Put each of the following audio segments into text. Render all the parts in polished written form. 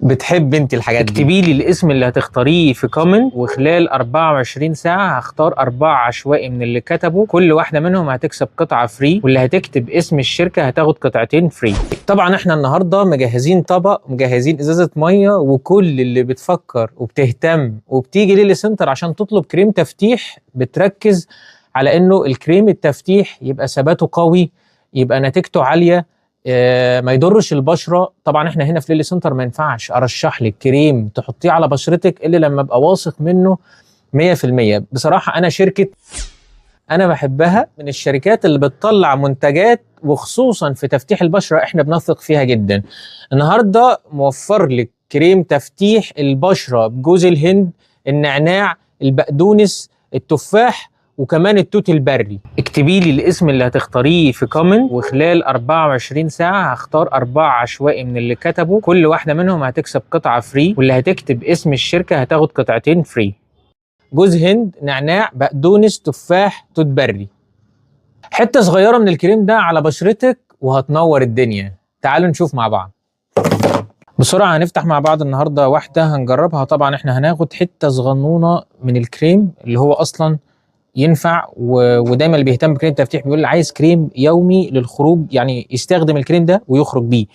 بتحب انت الحاجات دي. اكتبي لي الاسم اللي هتختاريه في comment، وخلال 24 ساعة هختار 4 عشوائي من اللي كتبوا، كل واحدة منهم هتكسب قطعه free، واللي هتكتب اسم الشركة هتاخد قطعتين free. طبعا احنا النهارده مجهزين طبق، مجهزين ازازة مية، وكل اللي بتفكر وبتهتم وبتيجي ليلي سنتر عشان تطلب كريم تفتيح بتركز على انه الكريم التفتيح يبقى ثباته قوي، يبقى نتيجته عالية، ما يضرش البشرة. طبعا احنا هنا في ليلي سنتر ما ينفعش ارشح لك كريم تحطيه على بشرتك الا لما ابقى واثق منه 100%. بصراحة انا شركة انا بحبها، من الشركات اللي بتطلع منتجات وخصوصا في تفتيح البشرة احنا بنثق فيها جدا. النهارده موفر لك كريم تفتيح البشرة بجوز الهند، النعناع، البقدونس، التفاح، وكمان التوت البري. اكتبي لي الاسم اللي هتختاريه في comment، وخلال 24 ساعة هختار 4 عشوائي من اللي كتبوا، كل واحدة منهم هتكسب قطعة free، واللي هتكتب اسم الشركة هتاخد قطعتين free. جوز هند، نعناع، بقدونس، تفاح، توت بري. حتة صغيرة من الكريم ده على بشرتك وهتنور الدنيا. تعالوا نشوف مع بعض بسرعة. هنفتح مع بعض النهاردة واحدة هنجربها. طبعا احنا هناخد حتة صغنونة من الكريم اللي هو اصلا ينفع، ودايما اللي بيهتم بكريم تفتيح بيقول عايز كريم يومي للخروج، يعني يستخدم الكريم ده ويخرج بيه.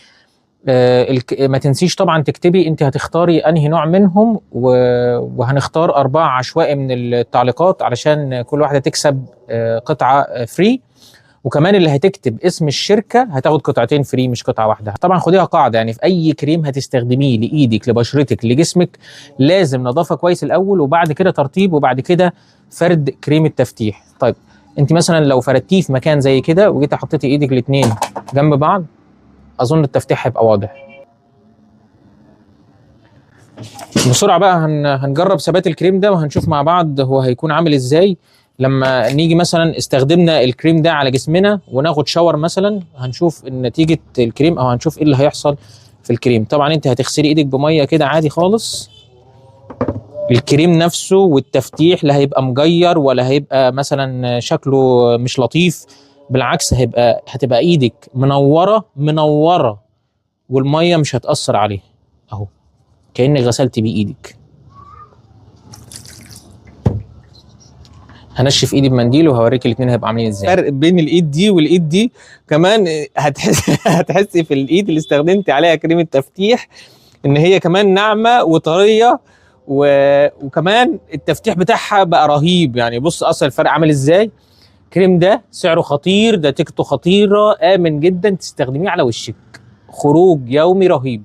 ما تنسيش طبعا تكتبي انت هتختاري انهي نوع منهم، وهنختار 4 عشوائي من التعليقات علشان كل واحدة تكسب قطعه free. وكمان اللي هتكتب اسم الشركة هتاخد قطعتين free مش قطعه واحدة. طبعا خديها قاعدة، يعني في اي كريم هتستخدميه لايدك لبشرتك لجسمك لازم نظافة كويس الاول، وبعد كده ترطيب، وبعد كده فرد كريم التفتيح. طيب انت مثلا لو فردتيه في مكان زي كده وجيتي حطيتي ايدك الاثنين جنب بعض، اظن التفتيح هيبقى واضح. بسرعة بقى هنجرب ثبات الكريم ده وهنشوف مع بعض هو هيكون عامل ازاي لما نيجي مثلا استخدمنا الكريم ده على جسمنا وناخد شاور مثلا، هنشوف نتيجة الكريم او هنشوف ايه اللي هيحصل في الكريم. طبعا انت هتغسلي ايدك بميه كده عادي خالص، الكريم نفسه والتفتيح لا هيبقى مجير ولا هيبقى مثلا شكله مش لطيف، بالعكس هتبقى ايدك منورة منورة، والمية مش هتأثر عليه. اهو كأنك غسلتي بيه ايدك. هنشف ايدي بمنديل وهوريك الاثنين هيبقوا عاملين ازاي. فرق بين الايد دي والايد دي كمان هتحسي في الايد اللي استخدمتي عليها كريم التفتيح ان هي كمان ناعمة وطريه، وكمان التفتيح بتاعها بقى رهيب. يعني بص اصلا الفرق عامل ازاي. الكريم ده سعره خطير، ده تيكته خطيرة، امن جدا تستخدميه على وشك، خروج يومي رهيب.